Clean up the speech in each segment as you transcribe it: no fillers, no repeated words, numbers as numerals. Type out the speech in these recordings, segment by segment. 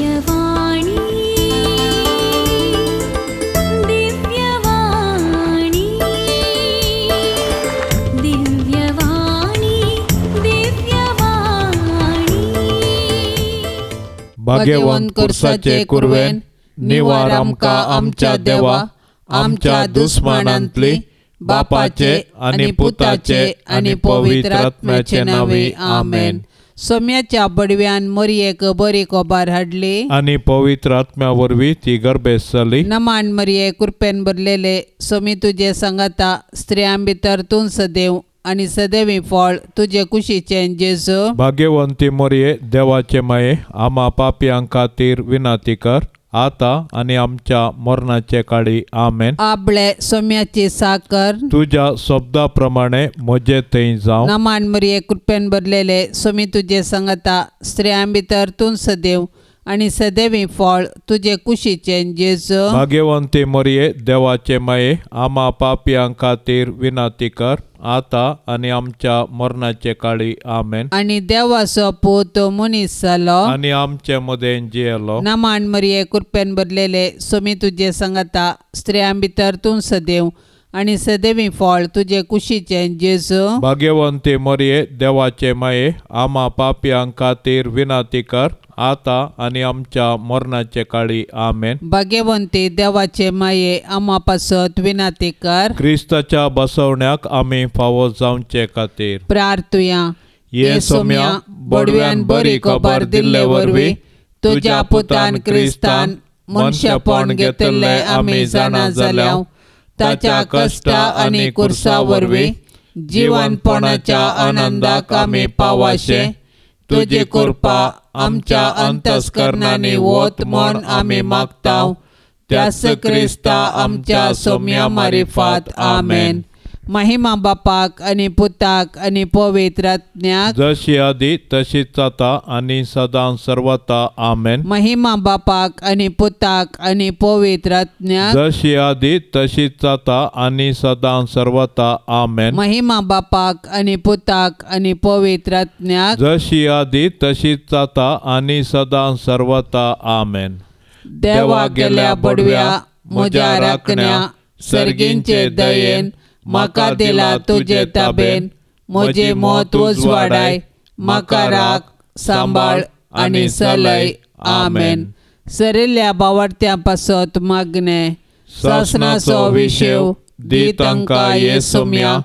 दिव्यवाणी दिव्यवाणी दिव्यवाणी दिव्यवाणी. भाग्यवंत कुर्साचे कुरवेन निवार आमकां आमच्या देवा आमच्या दुस्मानांतली बापाचे आनी पुताचे आनी पवित्र आत्म्याचे नांवे आमेन. सोम्याच्या बडव्यान मरयेक बरी खबर हाडली आनी पवित्र आत्म्या वरवीं ती गर्भेस्त जाली. नमान मरये कृपेन भरलेले सोमी तुजे सांगाता, स्त्रियां भितर तूं सदैव आनी सदैवी फळ तुजे कुशीचें जेजू. भाग्यवंती मरये देवाचे माये आमा पापयां खातीर विनंती कर आता आनी आमच्या मरणाचे काळी आमेन. आबळे सोम्याची साकर तुज्या शब्दा प्रमाणे म्हजे थंय जावं. नमान मरये कृपेन भरलेले सोमी तुजे सांगाता, स्त्रियां भितर तूं सदैव आनी सदैवी फळ तुजे कुशीचें जेजू. भाग्यवंती मरये देवाचे माये आमा पापयां खातीर विनंती कर आता आनी आमच्या मरणाचे काळी आमेन. आनी देवाचो पूत मनीस जालो आनी आमचे मदें जियेलो. नमान मरये कृपेन भरलेले सोमी तुजे सांगाता, स्त्रियां भितर तूं सदैव आनी सदैवी फळ तुजे कुशीचें जेजू. भाग्यवंती मरये देवाचे माये आमा पापयां खातीर विनंती कर आता आनी आमच्या मरणाचे काळी आमेन. भाग्यवंती देवाचे माये आमा पासत विनंती कर. क्रिस्ताच्या बसवण्याक आमी फावो जावचे खातीर प्रार्थुया. ये सोम्या बडव्यान बरी खबर दिल्ले वरवीं तुज्या पुतान क्रिस्तान मनशापण घेतिल्लें आमी जाणा जाल्या, ताच्या कश्टा आनी कुर्सा वरवीं जिवनपणाच्या आनंदाक आमी पावाशे. तुजी कृपा आमच्या अंतस्करणांनी वत म्हण आमी मागता, त्याच क्रिस्ता आमच्या सोम्या मारिफात आमेन. महिमा बापाक आनी पुताक आनी पवित्र आत्म्याक, जशी आदी तशीच आता आनी सदां सर्वता आमेन. महिमा बापाक आनी पुताक आनी पवित्र आत्म्याक, जशी आदी तशीच आता आनी सदां सर्वता आमेन. महिमा बापाक आनी पुताक आनी पवित्र आत्म्याक, जशी आदी तशीच आता आनी सदां सर्वता आमेन. देवा गेल्या बडव्या म्हज्या राखण्या सर्गींचे दयेन म्हाका दिला तुजे ताबेन, म्हजें मत उजवाडाय म्हाका राख सांबाळ आनी सलय आमेन. सरिल्ल्या बावडत्यां पासत मागणें सासणाचो विशेव दी तांकां ये सोम्या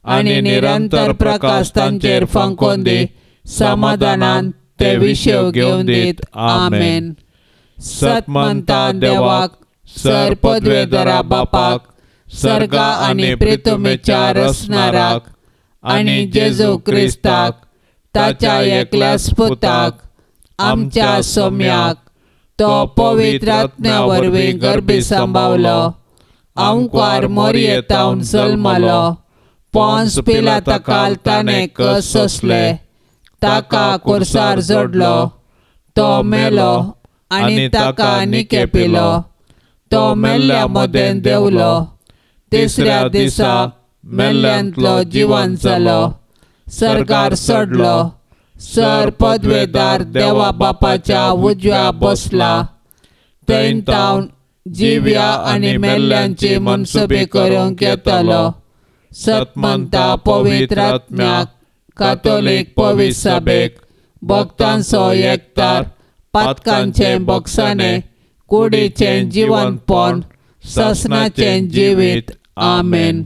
आनी निरंतर प्रकाश तांचेर फांकोन दी, समाधानान ते विशेव घेवन दीत आमेन. सतमंता देवाक सर पदवेधरा बापाक सर्गा आनी प्रितुमेच्या रचणाराक आनी जेजू क्रिस्ताक ताच्या एकल्याच पुताक आमच्या सोम्याक, तो पवित्र आत्म्या वरवीं गर्भी सांबावलो, आंकवार मोरयेतावन जल्मलो, पोंस पिलाता ताणें कस सोंसले, ताका कुर्सार जोडलो, तो मेलो आनी ताका निकेपिलो, तो मेल्ल्या मदें देंवलो, तिसऱ्या दिसा मेल्ल्यांतलो जिवन जालो, सरकार सोडलो, सर पदवेदार देवा बापाच्या उजव्या बसला, थंय तावन जिव्या आनी मेल्ल्यांची मनसुबी करूंक येतलो. सतमंता पवित्र आत्म्याक कातोलीक पवित्र सभेक भक्तांचो एकतार पातकांचें बोगसाणें कुडीचें जिवनपण ससनाचें जिवीत आमेन.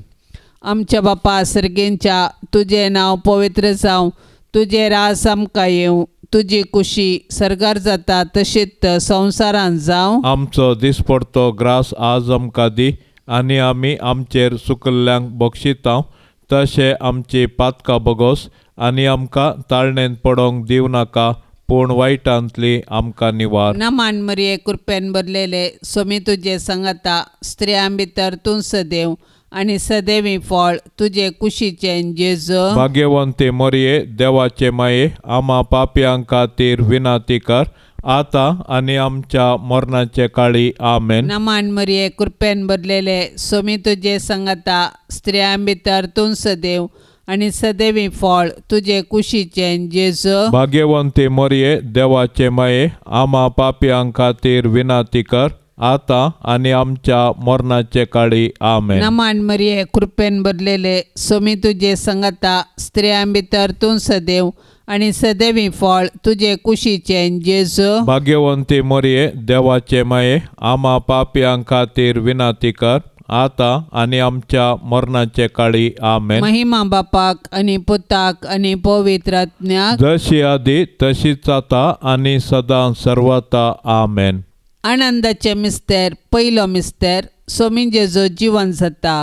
आमच्या बापा सर्गेंच्या तुजें नांव पवित्र जावं, तुजें राज आमकां येवं, तुजी कुशी सर्गार जाता तशीच संवसारांत जावं. आमचो दिसपडतो ग्रास आज आमकां दी आनी आमी आमचेर सुकल्ल्यांक बक्षितांव तशें आमची पातकां बगोस आनी आमकां ताळणेंत पडोंक दिवं नाका पूण वायटांतली आमकां निवार. नमान मरिये कृपेन भरलेले सोमी तुजे सांगाता, स्त्रियां भितर तूं सदैव आनी सदैवी फळ तुजे कुशीचें जेजू. भाग्यवंती मरिये देवाचे माये आमा पापयां खातीर विनंती कर आता आनी आमच्या मरणाचे काळी आमेन. नमान मरिये कृपेन भरलेले सोमी तुजे सांगाता, स्त्रियां भितर तूं सदैव आनी सदैवी फळ तुजे कुशीचें जेजू. भाग्यवंती मरिये देवाचे माये आमा पापयां खातीर विनंती कर आतां आनी आमच्या मरणाचे काळी. आमेन. नमान मरिये कृपेन भरलेले सोमी तुजे संगता स्त्रियां भितर तूं सदैव आनी सदैवी फळ तुजे कुशीचें जेजू. भाग्यवंती मरिये देवाचे माये आमा पापयां खातीर विनंती कर आतां आनी आमच्या मरणाचे काळी. आमेन. महिमा बापाक आनी पुताक आनी पवित्र आत्म्याक जशी आदी तशीच आतां आनी सदां सर्वता. आमेन. आनंदाचे मिस्तेर पयलो मिस्तेर सोमी जेजू जिवन जाता.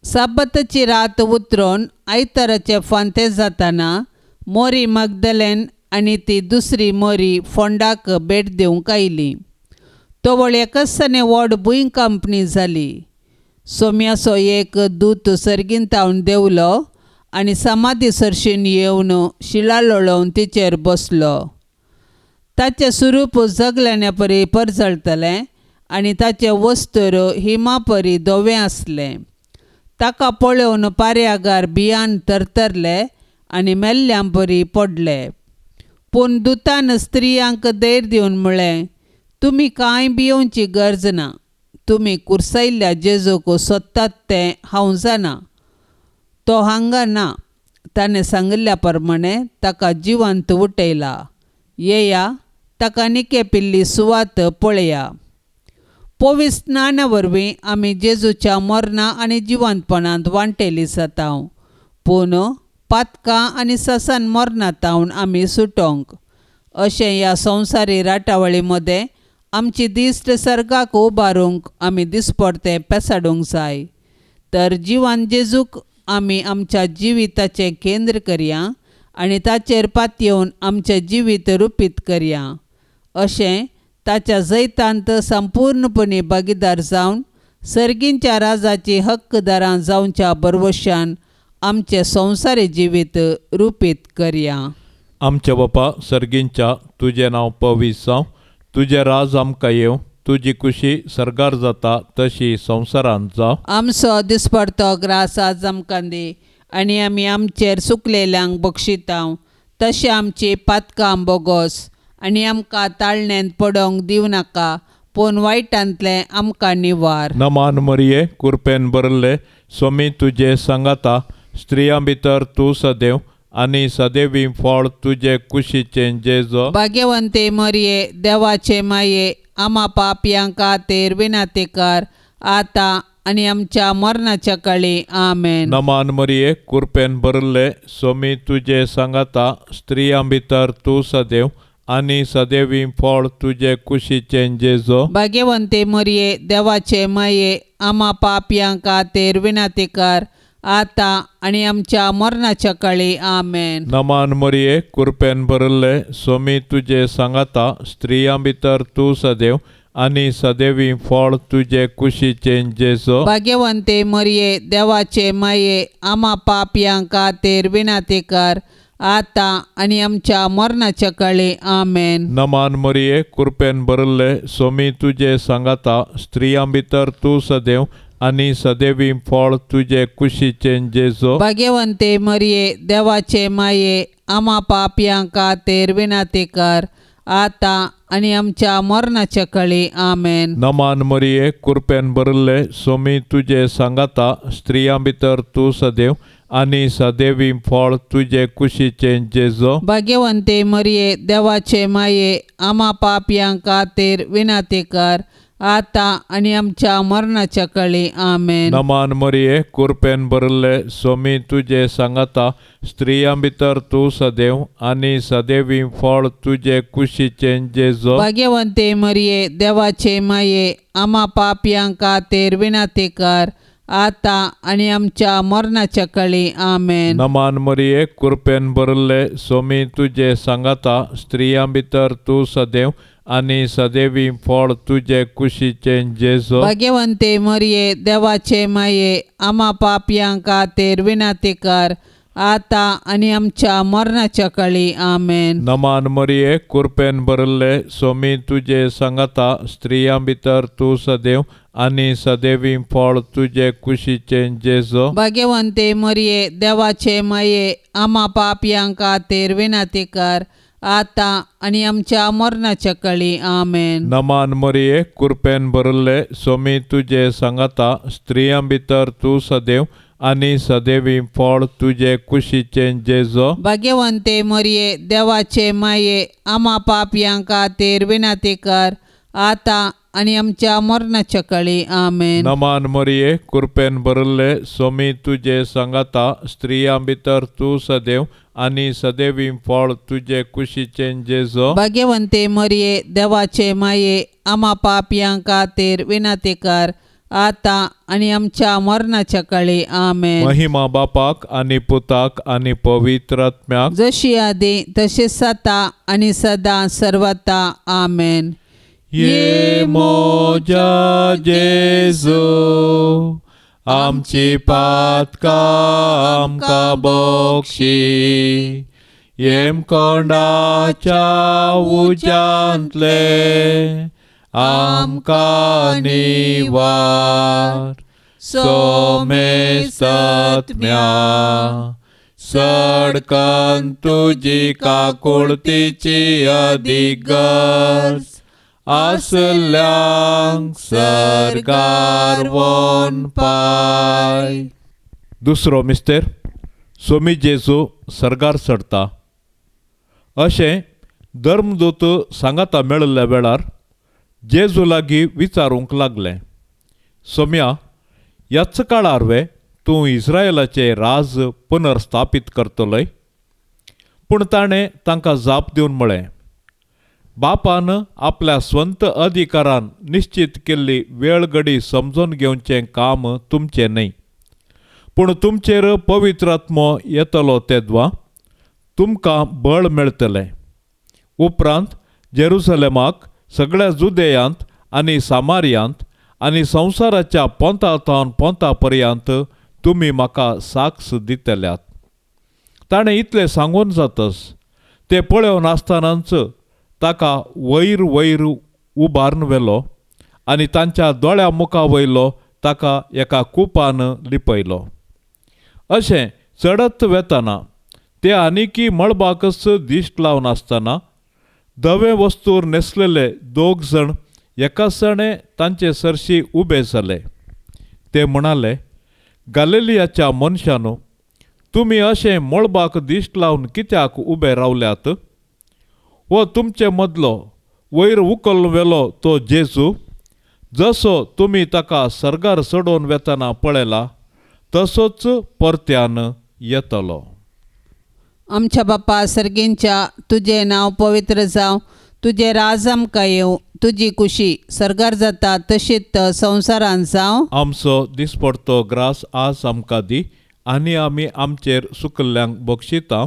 साबताची रात उतरून आयताराचे फांते जाताना मोरी मगदलेन आनी ती दुसरी मोरी फोंडाक भेट दिवंक आयली. तवळ एकसाने व्हड भूंयकांपणी जाली. सोम्याचो एक दूत सर्गींतावन देंवलो आनी समाधी सरशीन येवन शिळा लोळोवन तिचेर बसलो. ताचें स्वरूप जगल्याने परी परजळटलें आनी ताचें वस्त्र हिमा परी धवें आसलें. ताका पळोवन पारयागार भियान थरथरले आनी मेल्ल्यां परी पडले. पूण दुतान स्त्रियांक धैर्य दिवन म्हळें, तुमी कांय भियोवची गरज ना. तुमी कुर्सायल्ल्या जेजूक सोदतात तें हांव जाणा. तो हांगा ना. ताणें सांगिल्ल्या प्रमाणें ताका जिवंत उठयला. येया ताका निकेपिल्ली सुवात पळया. पवित्र स्नाना वरवीं आमी जेजूच्या मरणा आनी जिवंतपणांत वांटेली जाता. पूण पातकां आनी ससान मरणांत आमी सुटोंक अशें ह्या संवसारी राटावळी मदें आमची दिश्ट सर्गाक उबारूंक आमी दिसपडतें पेसाडूंक जाय. तर जिवान जेजूक आमी आमच्या जिविताचें केंद्र करया आनी ताचेर पातयेवन आमचें जिवीत रुपीत करया. अशें ताच्या जैतांत संपूर्णपणी भागीदार जावन सर्गींच्या राजाची हक्कदारां जावच्या भरवशान आमचें संवसारी जिवीत रुपीत करया. आमच्या बापा सर्गींच्या तुजें नांव पवित्र जावं, तुजें राज आमकां येवं, तुजी खुशी सर्गार जाता तशी संवसारांत जावं. आमचो दिसपडतो ग्रास आज आमकां दी आनी आमी आमचेर सुकलेल्यांक बक्षितांव तशें आमची पातकां बोगोस आनी आमकां ताळण्यांत पडोवंक दिवं नाका पूण वायटांतलें आमकां निवार. नमान मरिये कुरपेन भरले स्वामी तुजे सांगाता स्त्रियां भितर तूं सदैव आनी सदैवी फळ तुजे कुशीचें जेजो. भाग्यवंते मरिये देवाचे माये आमा पापयां खातीर विनंती कर आतां आनी आमच्या मरणाच्या काळी. आमेन. नमान मरिये कुरपेन भरले स्वामी तुजे सांगाता स्त्रियां भितर तूं सदैव आनी सदैवी फळ तुजे कुशीचें जेजो. भाग्यवंते मरिये देवाचे माये आमा पापयां खातीर विनंती कर आतां आनी आमच्या मरणाच्या काळी. आमेन. नमान मरिये कुरपेन भरले स्वामी तुजे सांगाता स्त्रियां भितर तूं सदैव आनी सदैवी फळ तुजे कुशीचें जेजो. भाग्यवंते मरिये देवाचे माये आमा पापयां खातीर विनंती कर आतां आनी आमच्या मरणाच्या काळी. आमेन. नमान मरिये कुरपेन भरले स्वामी तुजे सांगाता स्त्रियां भितर तूं सदैव आनी सदैवी फळ तुजे कुशीचें जेजो. भाग्यवंते मरिये देवाचे माये आमा पापयां खातीर विनंती कर आतां आनी आमच्या मरणाच्या काळी. आमेन. नमान मरिये कुरपेन भरले स्वामी तुजे सांगाता स्त्रियां भितर तूं सदैव आनी सदैवी फळ तुजे कुशीचें जेजो. भाग्यवंते मरिये देवाचे माये आमा पापयां खातीर विनंती कर आतां आनी आमच्या मरणाच्या काळी. आमेन. नमान मरिये कुरपेन भरले स्वामी तुजे सांगाता स्त्रियां भितर तूं सदैव आनी सदैवी फळ तुजे कुशीचें जेजो. भाग्यवंते मरिये देवाचे माये आमा पापयां खातीर विनंती कर आतां आनी आमच्या मरणाच्या काळी. आमेन. नमान मरिये कुरपेन भरले स्वामी तुजे सांगाता स्त्रियां भितर तूं सदैव आनी सदैवी फळ तुजे कुशीचें जेजो. भाग्यवंते मरिये देवाचे माये आमा पापयां खातीर विनंती कर आतां आनी आमच्या मरणाच्या काळी. आमेन. नमान मरिये, कुरपेन भरिल्ले, सोमी तुजे सांगाता, स्त्रियां भितर तूं सदैव आनी सदैवी फळ तुजे कुशीचें जेजो. भाग्यवंते मरिये, देवाचे माये, आमा पापयां खातीर विनंती कर, आतां आनी आमच्या मरणाच्या काळी. आमेन. नमान मरिये, कुरपेन भरिल्ले, सोमी तुजे सांगाता, स्त्रियां भितर तूं सदैव आनी सदैवी फळ तुजे कुशीचें जेजो. भाग्यवंते मरिये, देवाचे माये, आमा पापयां खातीर विनंती कर, आतां आनी आमच्या मरणाच्या काळी. आमेन. नमान मरिये, कुरपेन भरिल्ले, सोमी तुजे सांगाता, स्त्रियां भितर तूं सदैव आनी सदैवी फळ तुजे कुशीचें जेजो. भाग्यवंते मरिये, देवाचे माये, आमा पापयां खातीर विनंती कर, आतां आनी आमच्या मरणाच्या काळी. आमेन. महिमा बापाक आनी पुताक आनी पवित्र आत्म्याक, जशी आदी तशीच आतां आनी सदां सर्वता. आमेन. ये मोजा जेजू, आमची पातकां आमकां बक्षी, येमकोंडाच्या उज्यांतले आमकां निवार, सोमेसत्म्या सडकन तुजी काकुळतीची अदीक गरज आसल्यांक सरकार वोन पाय. दुसरो मिस्तेर, सोमी जेजू सर्गार चडता अशें धर्मदूत सांगाता मेळिल्ल्या वेळार जेजू लागीं विचारूंक लागलें, सोम्या, ह्याच काळार वे तूं इस्रायलाचें राज पुनर्स्थापीत करतलोय? पूण ताणें तांकां जाप दिवन म्हळें, बापान आपल्या स्वंत अधिकारान निश्चित केल्ली वेळ घडी समजून घेवचें काम तुमचें न्हय, पूण तुमचेर पवित्र आत्मो येतलो तेदवा तुमकां बळ मेळटलें. उपरांत जेरुसलेमाक, सगळ्या जुदेयांत आनी सामारियांत आनी संवसाराच्या पोंता थावन पोंता पर्यंत तुमी म्हाका साक्ष दितल्यात. ताणें इतलें सांगून जातच ते पळोवन आसतनाच ताका वयर वयर उबारून व्हेलो आनी तांच्या दोळ्या मुखा वयलो ताका एका कुपान लिपयलो. अशें चडत वेतना ते आनिकी मळबाकच दिश्ट लावन आसतना धवे वस्तूर न्हेसलेले दोग जाण एकासणे तांचे सरशी उबे जाले. ते म्हणाले, गालिलियाच्या मनशानो, तुमी अशें मळबाक दिश्ट लावन कित्याक उबे रावल्यात? हो तुमचे मदलो वयर उखल व्हेलो तो जेजू, जसो तुमी ताका सर्गार चडोवन वेतना पळयला तसोच परत्यान येतलो. आमच्या बापा सर्गींच्या, तुजें नांव पवित्र जावं, तुजें राज आमकां येवं, तुजी कुशी सर्गार जाता तशीच संवसारांत जावं. आमचो दिसपडतो ग्रास आज आमकां दी, आनी आमी आमचेर सुकल्ल्यांक बक्षिता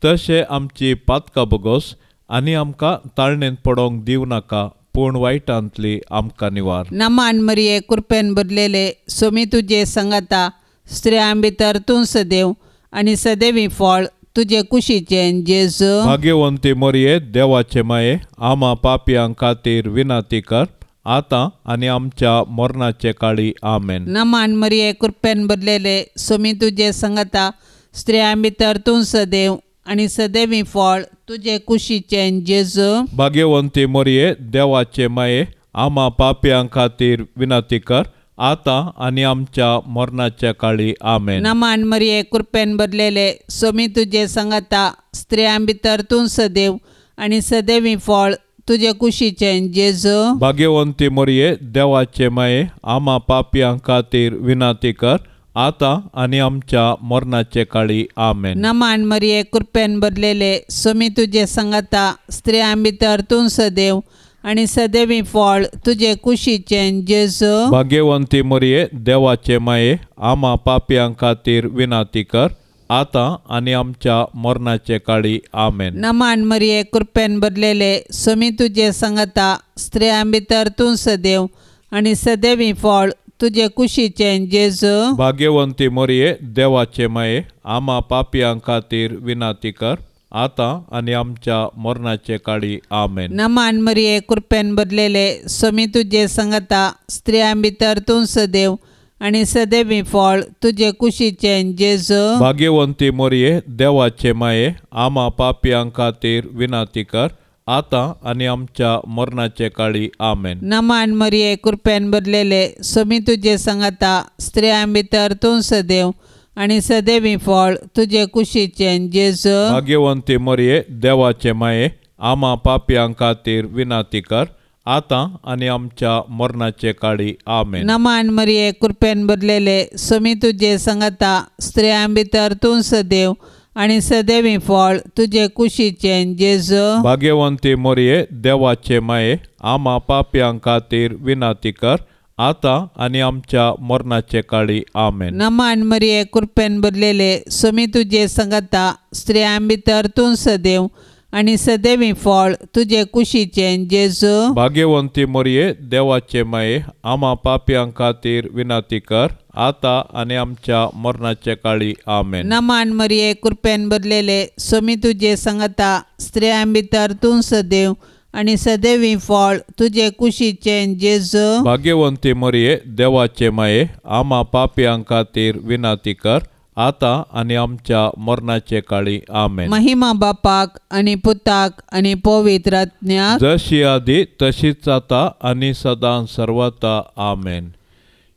तशें आमची पातकां बगोस, आनी आमकां ताळणेंत पडोवंक दिवं नाका, पूण वायटांतली आमकां निवार. नमान मरिये, कुरपेन भरलेले, सोमी तुजे संगाता, स्त्रियां भितर तूं सदैव आनी सदैवी फळ तुजे कुशीचें जेजू. भाग्यवंती मरिये, देवाचे माये, आमा पापयां खातीर विनंती कर, आतां आनी आमच्या मरणाचे काळी. आमेन. नमान मरिये, कुरपेन भरलेले, सोमी तुजे संगाता, स्त्रियां भितर तूं सदैव आनी सदैवी फळ तुजे कुशीचें जेजू. भाग्यवंती मरिये, देवाचे माये, आमा पापयां खातीर विनंती कर, आतां आनी आमच्या मरणाच्या काळी. आमेन. नमान मरिये, कुरपेन भरलेले, सोमी तुजे संगाता, स्त्रियां भितर तूं सदैव आनी सदैवी फळ तुजे कुशीचें जेजू. भाग्यवंती मरिये, देवाचे माये, आमा पापयां खातीर विनंती कर, आतां आनी आमच्या मरणाचे काळी. आमेन. नमान मरिये, कुरपेन भरलेले, सोमी तुजे संगाता, स्त्रियां भितर तूं सदैव आनी सदैवी फळ तुजे कुशीचें जेजू. भाग्यवंती मरिये, देवाचे माये, आमा पापयां खातीर विनंती कर, आतां आनी आमच्या मरणाचे काळी. आमेन. नमान मरिये, कुरपेन भरलेले, सोमी तुजे संगाता, स्त्रियां भितर तूं सदैव आनी सदैवी फळ तुजे कुशीचें जेजू. भाग्यवंती मोरये देवाचे माये, आमा पापयां खातीर विनाती कर आतां आनी आमच्या मरणाचे काळी. आमेन. नमान मरिये, कृपेन भरलेले, स्वामी तुजे संगता, स्त्रियां भितर तूं सदैव आनी सदैवी फळ तुजे कुशीचें जेजू. भाग्यवंती मोरये देवाचे माये, आमा पापयां खातीर विनाती कर आतां आनी आमच्या मरणाचे काळी. आमेन. नमान मरिये, कृपेन भरलेले, स्वामी तुजे संगता, स्त्रियां भितर तूं सदैव आनी सदैवी फळ तुजे कुशीचें जेजू. भाग्यवंती मोरये देवाचे माये, आमा पापयां खातीर विनाती कर आतां आनी आमच्या मरणाचे काळी. आमेन. नमान मरिये, कृपेन भरलेले, स्वामी तुजे संगता, स्त्रियां भितर तूं सदैव आनी सदैवी फळ तुजे कुशीचें जेजू. भाग्यवंती मोरये देवाचे माये, आमा पापयां खातीर विनाती कर आतां आनी आमच्या मरणाचे काळी. आमेन. नमान मरिये, कृपेन भरलेले, स्वामी तुजे संगता, स्त्रियां भितर तूं सदैव आनी सदैवी फळ तुजे कुशीचें जेजू. भाग्यवंती मोरये देवाचे माये, आमा पापयां खातीर विनाती कर आतां आनी आमच्या मरणाचे काळी. आमेन. नमान मरिये, कृपेन भरलेले, स्वामी तुजे संगता, स्त्रियां भितर तूं सदैव आनी सदैवी फळ तुजे कुशीचें जेजू. भाग्यवंती मोरये देवाचे माये, आमा पापयां खातीर विनाती कर आतां आनी आमच्या मरणाचे काळी. आमेन. महिमा बापाक आनी पुताक आनी पवित्र आत्म्याक, जशी आदी तशीच आतां आनी सदां सर्वता. आमेन.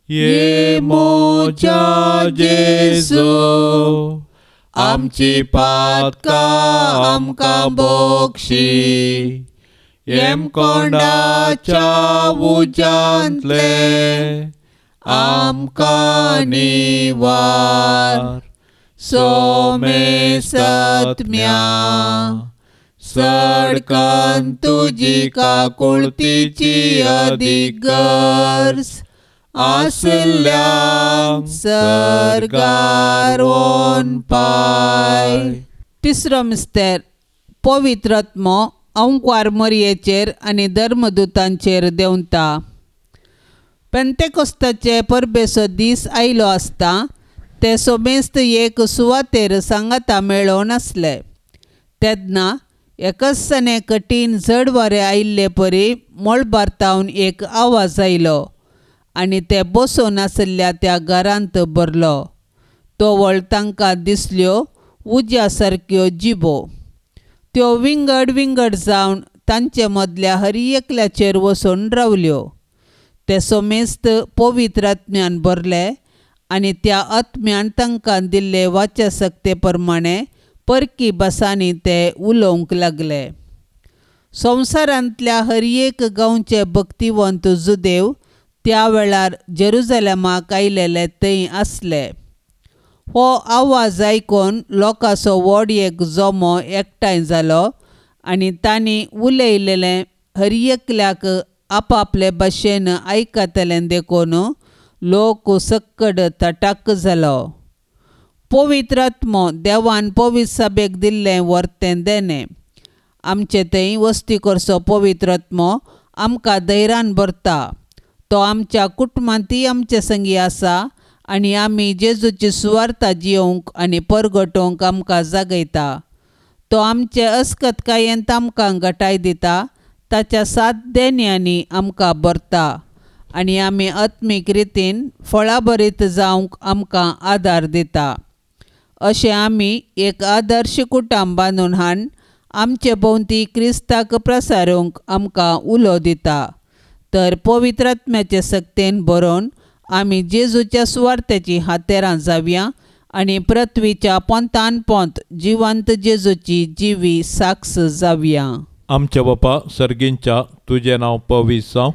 ये मोजा जेजू, आमची पातकां आमकां बक्षी, येमकोंडाच्या उज्यांतले आमकां निवार. सोमेसत्म्या सडकन तुजी काकुळतीची अदीक गरज आसल्यांक सर्गार वोन पाय. तिसरो मिस्तेर, पवित्र आत्मो अंकवार मरयेचेर आनी धर्मदूतांचेर देंवता. पेंतेकोस्ताचे परबेचो दीस आयलो आसता ते सोमेस्त एक सुवातेर सांगाता मेळोवन आसले. तेन्ना एकसाने कठीण झड वारें आयिल्ले परी मळबार तावन एक आवाज आयलो आनी ते बसून आशिल्ल्या त्या घरांत भरलो. तोवळ तांकां दिसल्यो उज्या सारक्यो जिबो. त्यो विंगड विंगड जावन तांचे मदल्या हर एकल्याचेर वचून रावल्यो. ते सोमेस्त पवित्र आत्म्यान भरले आनी त्या आत्म्यान तांकां दिल्ले वाचसक्ते प्रमाणे परकी भासांनी ते उलोवंक लागले. संवसारांतल्या हर एक गांवचे भक्तिवंत जुदेव त्या वेळार जेरुजलेमाक आयलेले थंय आसले. हो आवाज आयकून लोकांचो व्हड एक जमो एकठांय जालो आनी तांणी उलयलेलें हर एकल्याक आपापले भाशेन आयकतलें देखून लोक सक्कड तटाक जालो. पवित्र आत्मो देवान पवित्र सभेक दिल्लें वर्तें देणें. आमचे थंय वस्ती करचो पवित्र आत्मो आमकां धैर्यान भरता. तो आमच्या कुटुंबांतय आमचे संगी आसा आनी आमी जेजूची सुवार्ता जियोवंक आनी परगटोवंक आमकां जागयता. तो आमचे अस्कतकायेंत आमकां घटाय दिता, ताच्या सात देण्यांनी आमकां भरता आनी आमी आत्मीक रितीन फळाभरीत जावंक आमकां आदार दिता. अशें आमी एक आदर्श कुटुंब बांदून हाडून आमचे भोंवती क्रिस्ताक प्रसारूंक आमकां उलो दिता. तर पवित्र आत्म्याचे सक्तेन बरोवन आमी जेजूच्या सुवार्थेची हातेरां जावया आनी पृथ्वीच्या पोंतान पोंत जिवंत जेजूची जिवी साक्ष जावया. आमच्या बापा सर्गींच्या, तुजें नांव पवित्र जावं,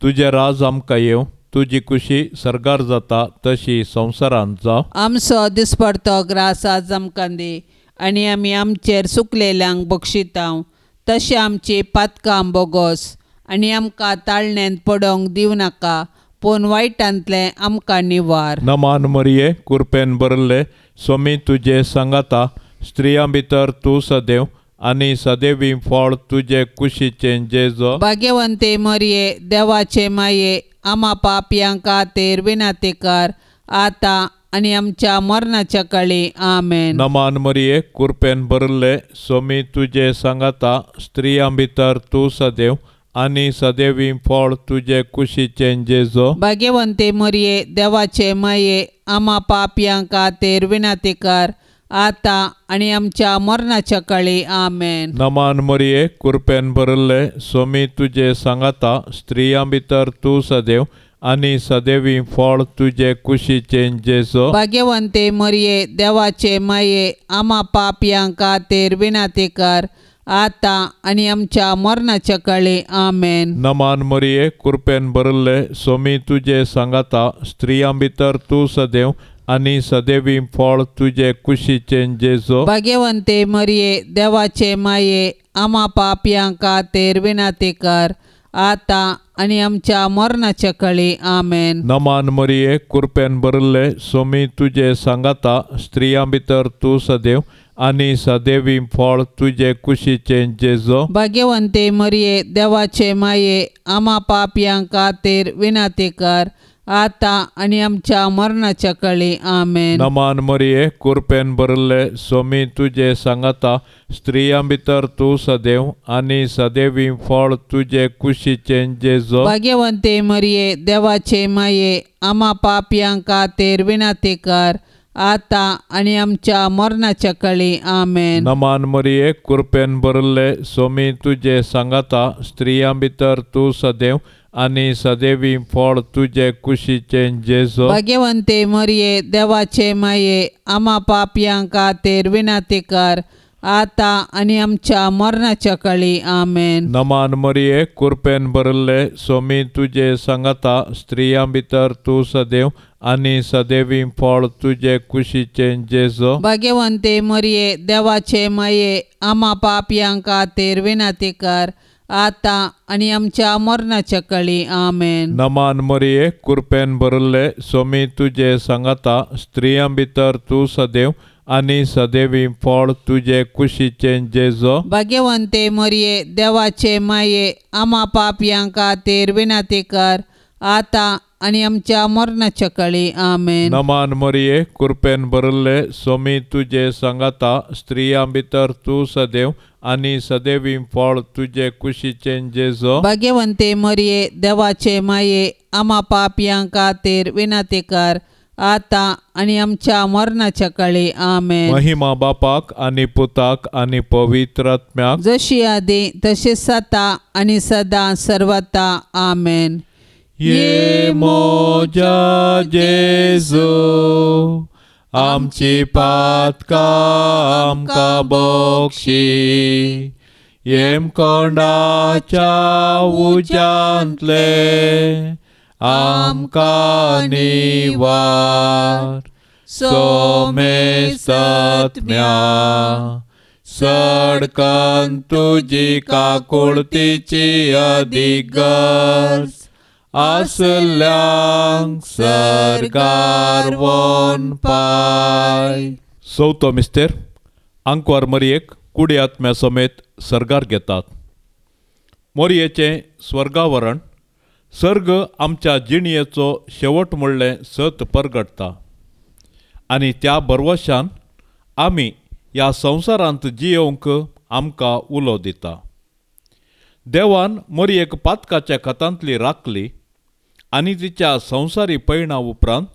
तुजें राज आमकां येवं, तुजी खुशी सर्गार जाता तशी संवसारांत जावं. आमचो दिसपडतो ग्रास आज आमकां दी आनी आमी आमचेर सुकलेल्यांक बक्षितांव तशें आमची पातकां बोगोस आनी आमकां ताळण्यांत पडोवंक दिवं नाका, पूण वायटांतलें आमकां निवार. नमान मरिये, कुरपेन भरले, स्वामी तुजे सांगाता, स्त्रियां भितर तूं सदैव आनी सदैवी फळ तुजे कुशीचें जेजो. भाग्यवंते मरिये, देवाचे माये, आमा पापयां खातीर विनंती कर आतां आनी आमच्या मरणाच्या काळी. आमेन. नमान मरिये, कुरपेन भरिल्ले, सोमी तुजे सांगाता, स्त्रियां भितर तूं सदैव आनी सदैवी फळ तुजे कुशीचें जेजो. भाग्यवंते मरिये, देवाचे माये, आमा पापयां खातीर विनंती कर आतां आनी आमच्या मरणाच्या काळी. आमेन. नमान मरिये, कुरपेन भरिल्ले, सोमी तुजे सांगाता, स्त्रियां भितर तूं सदैव आनी सदैवी फळ तुजे कुशीचें जेजो. भाग्यवंते मरिये, देवाचे माये, आमा पापयां खातीर विनंती कर आतां आनी आमच्या मरणाच्या काळी. आमेन. नमान मरिये, कुरपेन भरिल्ले, सोमी तुजे सांगाता, स्त्रियां भितर तूं सदैव आनी सदैवी फळ तुजे कुशीचें जेजो. भाग्यवंते मरिये, देवाचे माये, आमा पापयां खातीर विनंती कर आतां आनी आमच्या मरणाच्या काळी. आमेन. नमान मरिये, कुरपेन भरिल्ले, सोमी तुजे सांगाता, स्त्रियां भितर तूं सदैव आनी सदैवी फळ तुजे कुशीचें जेजो. भाग्यवंते मरिये, देवाचे माये, आमा पापयां खातीर विनंती कर आतां आनी आमच्या मरणाच्या काळी. आमेन. नमान मरिये, कुरपेन भरिल्ले, सोमी तुजे सांगाता, स्त्रियां भितर तूं सदैव आनी सदैवी फळ तुजे कुशीचें जेजो. भाग्यवंते मरिये, देवाचे माये, आमा पापयां खातीर विनंती कर आतां आनी आमच्या मरणाच्या काळी. आमेन. नमान मरिये, कुरपेन भरिल्ले, सोमी तुजे सांगाता, स्त्रियां भितर तूं सदैव आनी सदैवी फळ तुजे कुशीचें जेजो. भाग्यवंते मरिये, देवाचे माये, आमा पापयां खातीर विनंती कर आतां आनी आमच्या मरणाच्या काळी. आमेन. नमान मरिये, कुरपेन भरिल्ले, सोमी तुजे सांगाता, स्त्रियां भितर तूं सदैव आनी सदैवी फळ तुजे कुशीचें जेजो. भाग्यवंते मरिये, देवाचे माये, आमा पापयां खातीर विनंती कर आतां आनी आमच्या मरणाच्या काळी. आमेन. नमान मरिये, कुरपेन भरिल्ले, सोमी तुजे सांगाता, स्त्रियां भितर तूं सदैव आनी सदैवी फळ तुजे कुशीचें जेजो. भाग्यवंते मरिये, देवाचे माये, आमा पापयां खातीर विनंती कर आतां आनी आमच्या मरणाच्या काळी. आमेन. नमान मरिये, कुरपेन भरिल्ले, सोमी तुजे सांगाता, स्त्रियां भितर तूं सदैव आनी सदैवी फळ तुजे कुशीचें जेजो. भाग्यवंते मरिये, देवाचे माये, आमा पापयां खातीर विनंती कर आतां आनी आमच्या मरणाच्या काळी. आमेन. महिमा बापाक आनी पुताक आनी पवित्र आत्म्याक, जशी आदी तशी सता आनी सदां सर्वता. आमेन. ये मोजा जेजू, आमची पातकां आमकां बक्षी, येमकोंडाच्या उज्यांतले आमकां निवार, सोमेसत्म्या सडकन तुजी काकुळतीची अदीक गरज आसल्यांक सरकार वोन पाय. चवथो मिस्तेर, आंकवार मरियेक कुडी आत्म्या समेत सर्गार घेतात. मोरयेचें स्वर्गावरण सर्ग आमच्या जिणयेचो शेवट म्हणलें सत परगटता आनी त्या भरवशान आमी ह्या संवसारांत जियोवंक आमकां उलो दिता. देवान मोरयेक पातकाच्या खतांतली राखली आनी तिच्या संवसारी पयणा उपरांत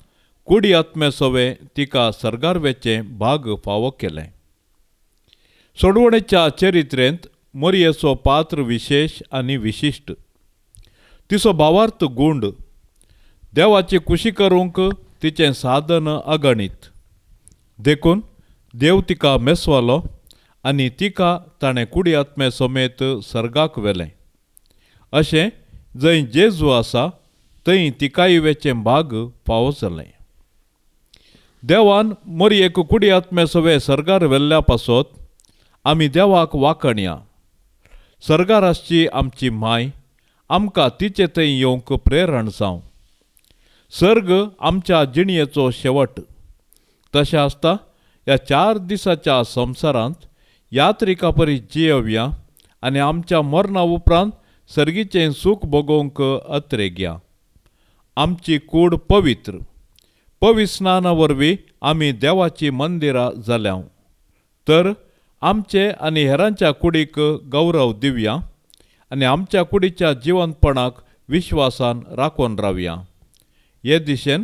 कुडी आत्मे सवे तिका सर्गार वेचें भाग फावो केलें. सोडवणेच्या चरित्रेंत मोरयेचो पात्र विशेश आनी विशिश्ट. तिचो भावार्थ गूंड, देवाची खुशी करूंक तिचें साधन अगणीत. देखून देव तिका मेसवालो आनी तिका ताणें कुडी आत्मे समेत सर्गाक व्हेलें. अशें जंय जेजू आसा थंय तिकाय वेचें भाग फावो जालें. देवान मोरयेक कुडी आत्मे सवे सर्गार व्हेल्ल्या पासत आमी देवाक वाखणया. सर्गार आसची आमची माय आमकां तिचे थंय येवंक प्रेरण जावं. सर्ग आमच्या जिणयेचो शेवट. तशें आसता ह्या 4 दिसाच्या संवसारांत यात्रिका परी जियोवया आनी आमच्या मरणा उपरांत सर्गीचें सूख भोगोवंक अत्रेगया. आमची कूड पवित्र. पवित्र स्नाना वरवीं आमी देवाची मंदिरां जाल्या. तर आमचे आनी हेरांच्या कुडीक गौरव दिवया आनी आमच्या कुडीच्या जिवंतपणाक विश्वासान राखून रावया. हे दिशेन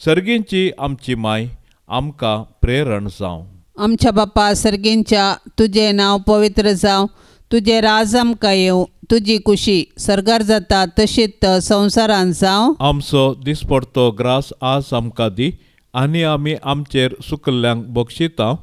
सर्गींची आमची माय आमकां प्रेरण जावं. आमच्या बापा सर्गींच्या, तुजें नांव पवित्र जावं, तुजें राज आमकां येवं, तुजी कुशी सर्गार जाता तशीच संवसारांत जावं. आमचो दिसपडतो ग्रास आज आमकां दी आनी आमी आमचेर सुकल्ल्यांक बक्षिता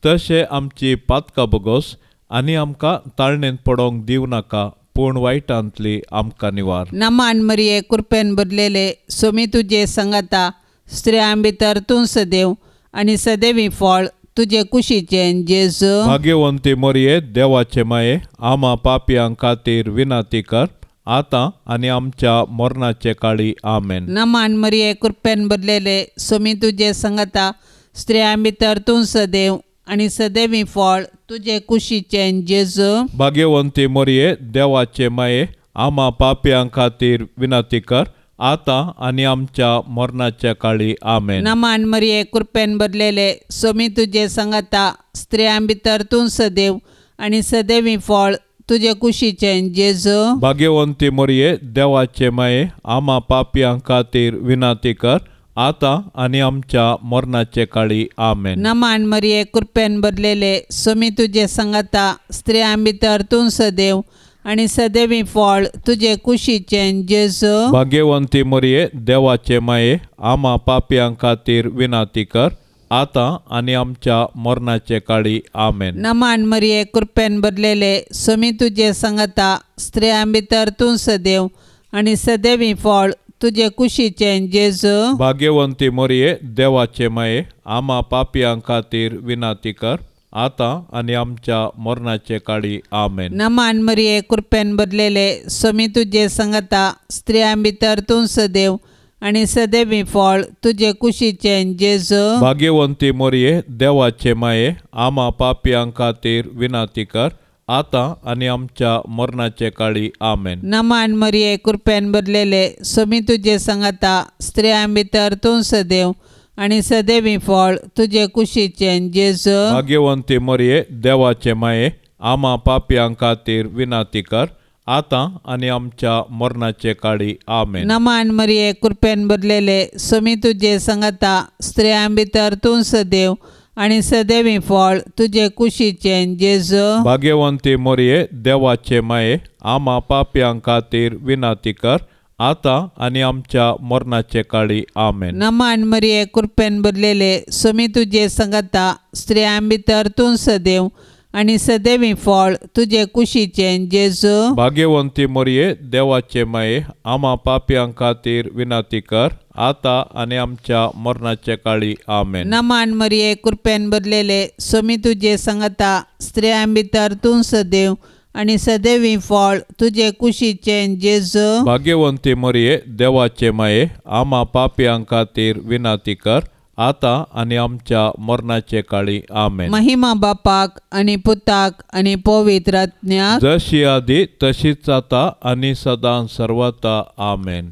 तशें आमची पातकां बगोस आनी आमकां ताळणेंत पडोंक दिवं नाका, पूण वायटांतली आमकां निवार. नमान मरिये, कृपेन भरलेले, सोमी तुजे संगाता, स्त्रियां भितर तूं सदैव आनी सदैवी फळ तुजे कुशीचें जेजू. भाग्यवंती मरिये, देवाचे माये, आमा पापयां खातीर विनंती कर आतां आनी आमच्या मरणाचे काळी. आमेन. नमान मरिये, कृपेन भरलेले, सोमी तुजे संगाता, स्त्रियां भितर तूं सदैव आनी सदैवी फळ तुजे कुशीचें जेजू. भाग्यवंती मरिये, देवाचे माये, आमा पापयां खातीर विनंती कर आतां आनी आमच्या मरणाच्या काळी. आमेन. नमान मरिये, कृपेन भरलेले, सोमी तुजे संगाता, स्त्रियां भितर तूं सदैव आनी सदैवी फळ तुजे कुशीचें जेजू. भाग्यवंती मरिये, देवाचे माये, आमा पापयां खातीर विनंती कर आतां आनी आमच्या मरणाचे काळी. आमेन. नमान मरिये, कृपेन भरलेले, सोमी तुजे संगाता, स्त्रियां भितर तूं सदैव आनी सदैवी फळ तुजे कुशीचें जेजू. भाग्यवंती मरिये, देवाचे माये, आमा पापयां खातीर विनंती कर आतां आनी आमच्या मरणाचे काळी. आमेन. नमान मरिये, कृपेन भरलेले, सोमी तुजे संगाता, स्त्रियां भितर तूं सदैव आनी सदैवी फळ तुजे कुशीचें जेजू. भाग्यवंती मरिये, देवाचे माये, आमा पापयां खातीर विनंती कर आतां आनी आमच्या मरणाचे काळी. आमेन. नमान मरिये, कृपेन भरलेले, सोमी तुजे संगाता, स्त्रियां भितर तूं सदैव आनी सदैवी फळ तुजे कुशीचें जेजू. भाग्यवंती मरिये, देवाचे माये, आमा पापयां खातीर विनंती कर आतां आनी आमच्या मरणाचे काळी. आमेन. नमान मरिये, कृपेन भरलेले, सोमी तुजे संगाता, स्त्रियां भितर तूं सदैव आनी सदैवी फळ तुजे कुशीचें जेजू. भाग्यवंती मरिये, देवाचे माये, आमा पापयां खातीर विनंती कर आतां आनी आमच्या मरणाचे काळी. आमेन. नमान मरिये, कृपेन भरलेले, सोमी तुजे संगाता, स्त्रियां भितर तूं सदैव आनी सदैवी फळ तुजे कुशीचें जेजू. भाग्यवंती मरिये, देवाचे माये, आमा पापयां खातीर विनंती कर आतां आनी आमच्या मरणाचे काळी. आमेन. नमान मरिये, कृपेन भरलेले, सोमी तुजे संगाता, स्त्रियां भितर तूं सदैव आनी सदैवी फळ तुजे कुशीचें जेजू. भाग्यवंती मरिये, देवाचे माये, आमा पापयां खातीर विनंती कर आतां आनी आमच्या मरणाचे काळी. आमेन. नमान मरिये, कृपेन भरलेले, सोमी तुजे संगाता, स्त्रियां भितर तूं सदैव आनी सदैवी फळ तुजे कुशीचें जेजू. भाग्यवंती मरिये, देवाचे माये, आमा पापयां खातीर विनंती कर आतां आनी आमच्या मरणाचे काळी. आमेन. महिमा बापाक आनी पुताक आनी पवित्र आत्म्याक, जशी आदी तशीच आतां आनी सदां सर्वता. आमेन.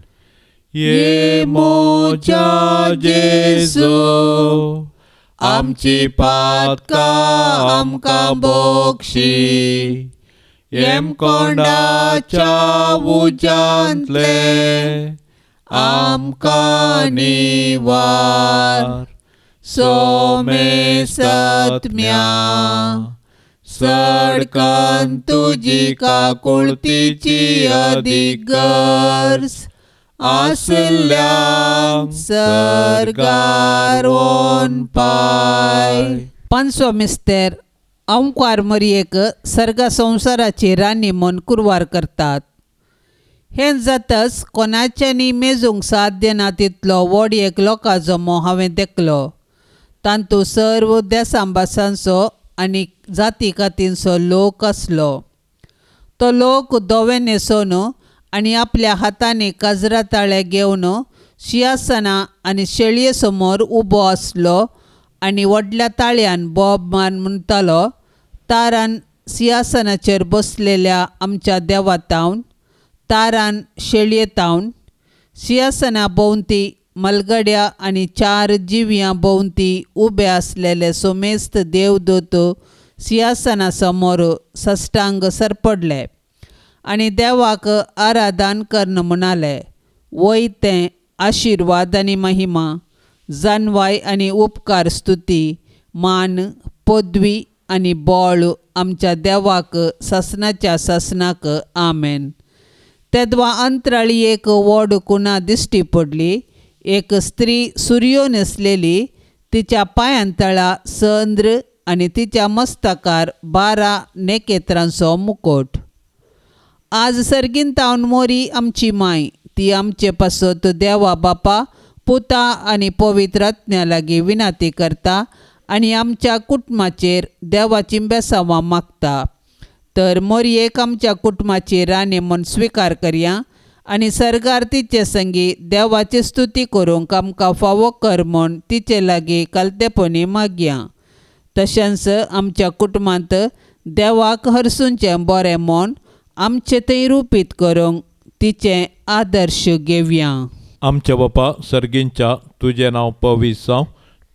ये मोजा जेजू, आमची पातकां आमकां बक्षी, येमकोंडाच्या उज्यांतले आमकां निवार. सोमेसत्म्या सडकन तुजी काकुळतीची अदीक गरज आसल्यांक सर्गार पाय. पांचवो मिस्तेर अंकार मरियेक सर्ग संवसाराची राणी म्हूण कुरवार करतात. हें जातच कोणाच्यांनी मेजूंक साध्य ना तितलो व्हड एक लोकां जमो हांवें देखलो. तांतू सर्व देसां भासांचो आनी जाती कातींचो लोक आसलो. तो लोक धवे न्हेसोवन आनी आपल्या हातांनी काजरा ताळे घेवन शिंयासनां आनी शेळये समोर उबो आसलो आनी व्हडल्या ताळयान बोब मान म्हणटालो, तारान सिंहासनाचेर बसलेल्या आमच्या देवातावन, तारान शेळयेतावन, सिंहासना भोंवती मलगड्या आनी चार जिव्यां भोंवती उबे आसलेले सोमेस्त देवदूत सिंहासना समोर सष्टांग सरपडले आनी देवाक आराधन करून म्हणाले, वय तें आशिर्वाद आनी महिमा, जानवाय आनी उपकार, स्तुती, मान, पदवी आनी बळ आमच्या देवाक सासणाच्या सासणाक. आमेन. तेदवा अंतराळी एक व्हड कुणा दिश्टी पडली. एक स्त्री सुरयो न्हेसलेली, तिच्या पांयांतळा चंद्र आनी तिच्या मस्तकार 12 नेकेत्रांचो मुकोट. आज सर्गीन तावन मोरी आमची माय, ती आमचे पासत देवा बापा, पुता आनी पवित्र आत्म्या लागीं विनंती करता आनी आमच्या कुटुंबाचेर देवाची बेसांवां मागता. तर मोरयेक आमच्या कुटुंबाची राणी म्हूण स्विकार करया आनी सर्गार तिचे संगी देवाची स्तुती करूंक आमकां फावो कर म्हूण तिचे लागीं कालतेपणी मागया. तशेंच आमच्या कुटुंबांत देवाक हरसूंचें बरें म्हूण आमचें थंय रुपीत करूंक तिचें आदर्श घेवया. आमच्या बापा सर्गींच्या, तुजें नांव पवित्र जावं,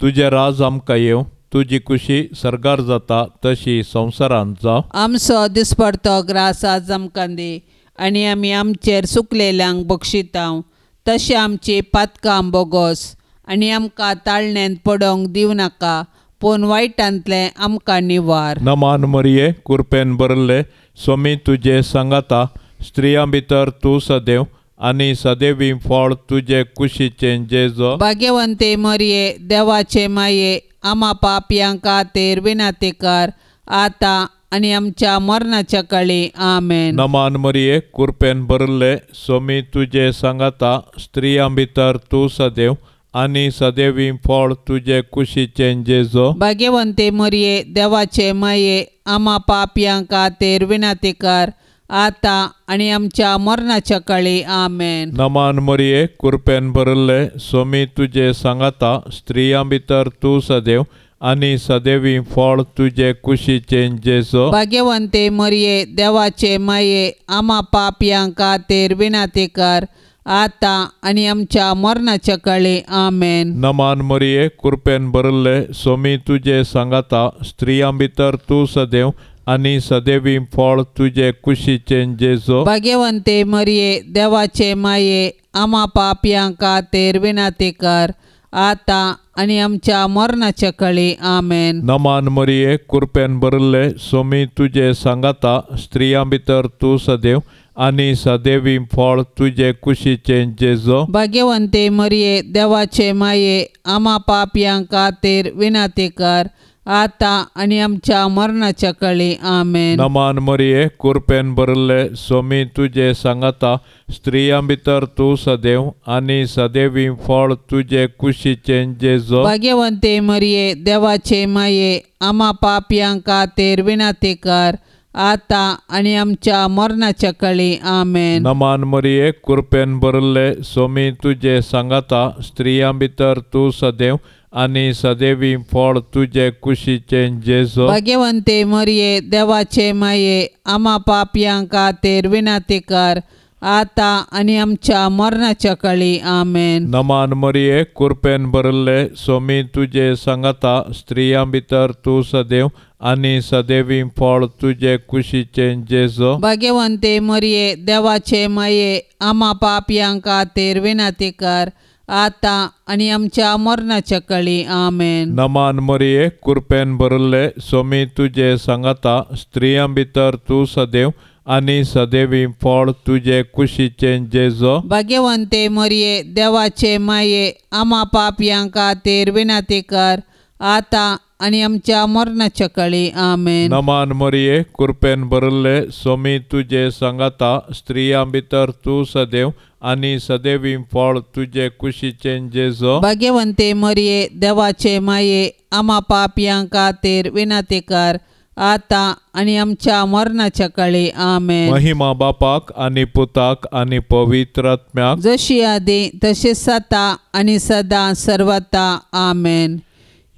तुजें राज आमकां येवं, तुजी खुशी सर्गार जाता तशी संवसारांत जावं. आमचो दिसपडतो ग्रास आज आमकां दी आनी आमी आमचेर सुकलेल्यांक बक्षितांव तशें आमची पातकां बोगोस आनी आमकां ताळण्यांत पडोवंक दिवं नाका, पूण वायटांतलें आमकां निवार. नमान मरिये, कुरपेन भरले, स्वामी तुजे सांगाता, स्त्रियां भितर तूं सदैव आनी सदैवी फळ तुजे कुशीचें जेजो. भाग्यवंते मरिये, देवाचे माये, आमा पापयां खातीर विनंती कर आतां आनी आमच्या मरणाच्या काळी. आमेन. नमान मरिये, कुरपेन भरले, स्वामी तुजे सांगाता, स्त्रियां भितर तूं सदैव आनी सदैवी फळ तुजे कुशीचें जेजो. भाग्यवंते मरिये, देवाचे माये, आमा पापयां खातीर विनंती कर आतां आनी आमच्या मरणाच्या काळी. आमेन. नमान मरिये, कुरपेन भरले, स्वामी तुजे सांगाता, स्त्रियां भितर तूं सदैव आनी सदैवी फळ तुजे कुशीचें जेजो. भाग्यवंते मरिये, देवाचे माये, आमा पापयां खातीर विनंती कर आतां आनी आमच्या मरणाच्या काळी. आमेन. नमान मरिये, कुरपेन भरले, स्वामी तुजे सांगाता, स्त्रियां भितर तूं सदैव आनी सदैवी फळ तुजे कुशीचें जेजो. भाग्यवंते मरिये, देवाचे माये, आमा पापयां खातीर विनंती कर आतां आनी आमच्या मरणाच्या काळी. आमेन. नमान मरिये, कुरपेन भरले, स्वामी तुजे सांगाता, स्त्रियां भितर तूं सदैव आनी सदैवी फळ तुजे कुशीचें जेजो. भाग्यवंते मरिये, देवाचे माये, आमा पापयां खातीर विनंती कर आतां आनी आमच्या मरणाच्या काळी. आमेन. नमान मरिये, कुरपेन भरले, स्वामी तुजे सांगाता, स्त्रियां भितर तूं सदैव आनी सदैवी फळ तुजे कुशीचें जेजो. भाग्यवंते मरिये, देवाचे माये, आमा पापयां खातीर विनंती कर आतां आनी आमच्या मरणाच्या काळी. आमेन. नमान मरिये, कुरपेन भरले, स्वामी तुजे सांगाता, स्त्रियां भितर तूं सदैव आनी सदैवी फळ तुजे कुशीचें जेजो. भाग्यवंते मरिये, देवाचे माये, आमा पापयां खातीर विनंती कर आतां आनी आमच्या मरणाच्या काळी. आमेन. नमान मरिये, कुरपेन भरले, स्वामी तुजे सांगाता, स्त्रियां भितर तूं सदैव आनी सदैवी फळ तुजे कुशीचें जेजो. भाग्यवंते मरिये, देवाचे माये, आमा पापयां खातीर विनंती कर आतां आनी आमच्या मरणाच्या काळी. आमेन. नमान मरिये, कुरपेन भरले, स्वामी तुजे सांगाता, स्त्रियां भितर तूं सदैव आनी सदैवी फळ तुजे कुशीचें जेजो. भाग्यवंते मरिये, देवाचे माये, आमा पापयां खातीर विनंती कर आतां आनी आमच्या मरणाच्या काळी. आमेन. नमान मरिये, कुरपेन भरले, स्वामी तुजे सांगाता, स्त्रियां भितर तूं सदैव आनी सदैवी फळ तुजे कुशीचें जेजो. भाग्यवंते मरिये, देवाचे माये, आमा पापयां खातीर विनंती कर आतां आनी आमच्या मरणाच्या काळी. आमेन. महिमा बापाक आनी पुताक आनी पवित्र आत्म्याक, जशी आदी तशी आतां आनी सदां सर्वता. आमेन.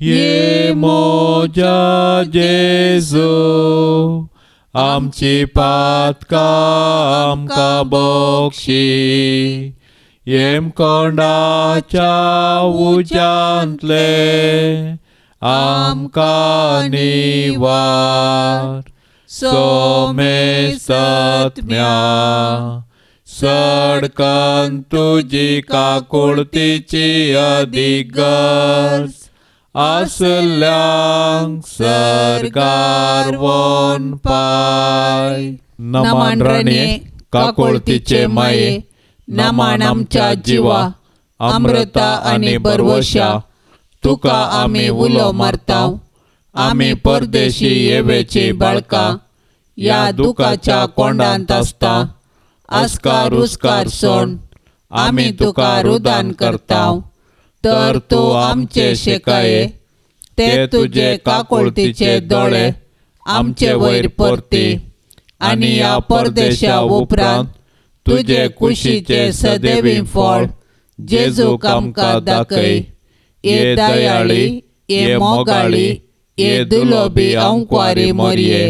ये मोजा जेजू, आमची पातकां आमकां बक्षी, येमकोंडाच्या उज्यांतले आमकां निवार. सोमेसत्म्या सडकन तुजी काकुळतीची अदीक गरज आसल्यांक सर्गार वोन पाय. नमन राणये काकुळतीचे माये, नमन आमच्या जिवा अमृता आनी बरवशा, तुका आमी उलो मारता. आमी परदेशी येवेची बाळकां ह्या दुखाच्या कोंडांत आसता. आस्कार उस्कार सोड आमी तुका रुदान करता. तर तूं आमचे शेकाये ते तुजे काकुळतीचे दोळे आमचे वयर परती आनी ह्या परदेशा उपरांत तुजे कुशीचे सदैवी फळ जेजूक आमकां दाखय. ये दयाळी, ये मोगाळी, ये दुलोबी अंकवारी मोरये,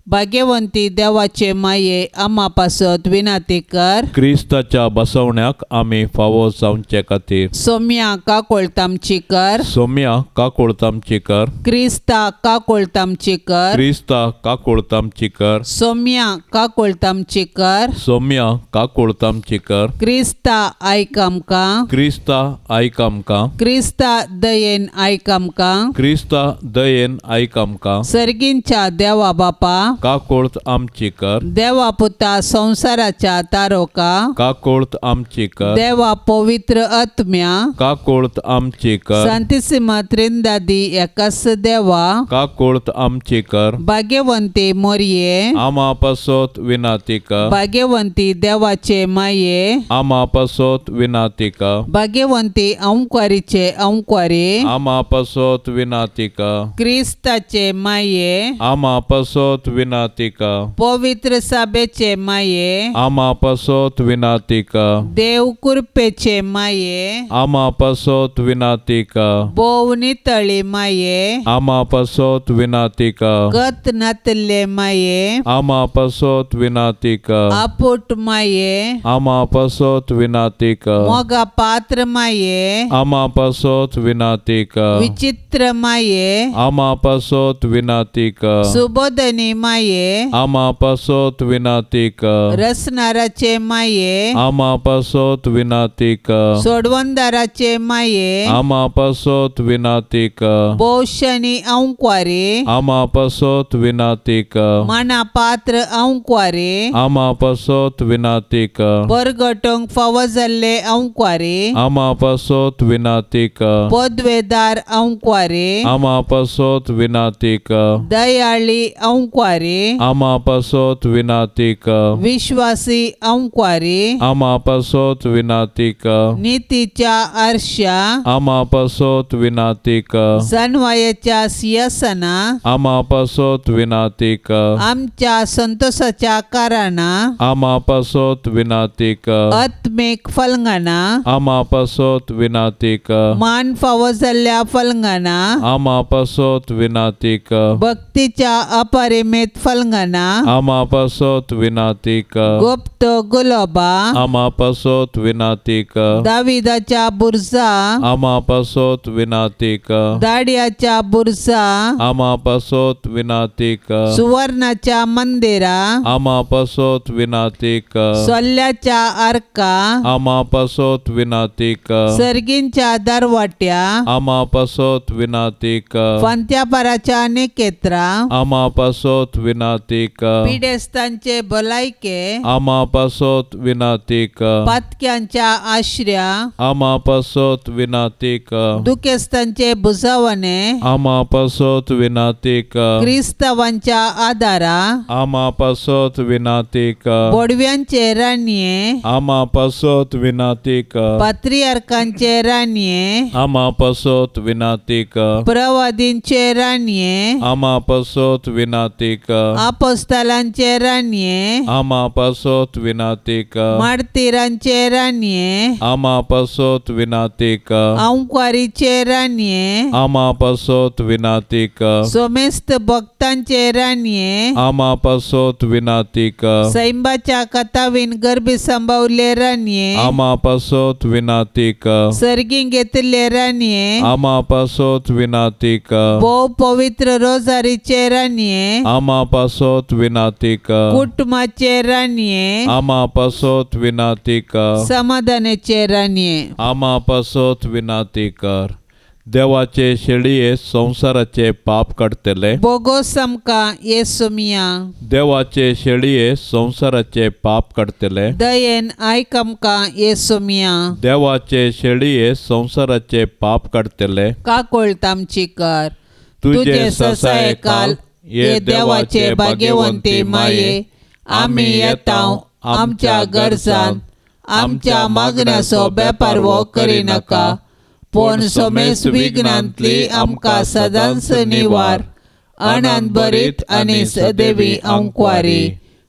भाग्यवंती देवाचे माये आमा पासत विनाती कर. क्रिस्ताच्या बसवण्याक आमी फावो जावचे खातीर सोम्या काकोळतामची कर. सोम्या काकोळतामची कर. क्रिस्ता काकोळतामची कर. क्रिस्ता काकोळतामची कर. सोम्या काकोळतामची कर. सोम्या काकोळतामची कर. क्रिस्ता आयक आमकां. क्रिस्ता आयक आमकां. क्रिस्ता दयेन आयक आमकां. क्रिस्ता दयेन आयक आमकां. सर्गींच्या देवा बापा काकोळत आमची कर. देवा पुता संवसाराच्या तारोका काकोळत आमची कर. देवा पवित्र आत्म्या काकोळत आमची कर. सांतिसिमा त्रिंदादी एकास देवा काकोळत आमची कर. भाग्यवंती मोरये आमा पासत विनाती कर. भाग्यवंती देवाचे माये आमा पासत विनाती कर. भाग्यवंती अंकवारीचे अंकवारी आमा पासत विनाती कर. क्रिस्ताचे माये आमा पासत विनाती कर. पवित्र साबेचे माये आमा पासत विनाती कर. देव कृपेचे माये आमा पासत विनाती कर. भोव नितळी माये आमा पासत विनाती कर. गत नातले माये आमा पासत विनाती कर. आपुट माये आमा पासत विनाती कर. मोगा पात्र माये आमा पासत विनाती कर. विचित्र माये आमा पासत विनाती कर. सुबोधनी माये आमा पासत विनाती कर. रसनाराचे माये आमा पासत विनाती कर. सोडवंदाराचे माये आमा पासत विनाती कर. भोवशनी अंकवारी आमा पासत विनाती कर. माना पात्र अंकवारी आमा पासत विनाती कर. परगटोंक फावो जाल्ले अंकवारी आमा पासत विनाती कर. पदवेदार अंकवारी आमा पासत विनाती कर. दयाळी अंकवारी आमा पासत विनाती कर. विश्वासी अंकवारी आमा पासत विनाती कर. नीतीच्या आरशा आमा पासत विनाती कर. जानवायेच्या सिंहासना आमा पासत विनाती कर. आमच्या संतोषाच्या कारणा आमा पासत विनाती कर. आत्मिक फलंगाना आमा पासत विनाती कर. मान फावो जाल्ल्या फलंगाना आमा पासत विनाती कर. भक्तीच्या अपरिमित फलंगाना आमा पासत विनाती कर. गुप्त गुलोबा आमा पासत विनाती कर. दाविदाच्या बुरजा आमा पासत विनाती कर. दाडियाच्या बुरजा आमा पासत विनाती कर. सुवर्णाच्या मंदिरा आमा पासत विनाती कर. सोल्ल्याच्या आर्का आमा पासत विनाती कर. सर्गींच्या दरवाट्या आमा पासत विनाती कर. फांत्यापाराच्या निकेत्रा आमा पासत विनाती कर. पिडेस्तांचे भलायके आमा पासत विनाती कर. पातक्यांच्या आश्र्या आमा पासत विनाती कर. दुखेस्तांचे भुजावणे आमा पासत विनाती कर. क्रिस्तावांच्या आदारा आमा पासत विनाती कर. बोडव्यांचे राणये आमा पासत विनाती कर. पात्रियार्कांचे राणये आमा पासत विनाती कर. प्रवादींचे राणये आमा पासत विनाती कर. आपोस्तालांचे राणये आमा पासत विनाती कर. मार्तीरांचे राणये आमा पासत विनाती कर. अंकवारीचे राणये आमा पासत विनाती कर. सोमेस्त भक्तांचे भक्तांचे राणये, आमा पासत विनाती कर। सैंबाच्या कथावीन गर्भी सांबावले राणये, आमा पासत विनाती कर। सर्गी घेतिल्ले राणये, आमा पासत विनाती कर। भोव पवित्र रोजारीचे राणये, आमा पासत विनाती कर। कुटुंबाचे राणये, आमा पासत विनाती कर। समाधानाचे राणये, आमा पासत विनाती कर। देवाचे शेळये संवसाराचे पाप काडटले, बोगोस आमकां येसुमिया। देवाचे शेळये संवसाराचे पाप काडटले, दयेन आयक आमकां येसुमिया। देवाचे शेळये संवसाराचे पाप काडटले, काकोळत आमची कर। तुजे ससायकाल ये देवाचे भाग्यवंती माये, आमी येता आमच्या गरजान, आमच्या मागण्याचो बेपारवो करिनाका, पूण सोमेस विघ्नांतली आमकां सदांच निवार। आनंद भरीत आनी सदेवी अंकवारी।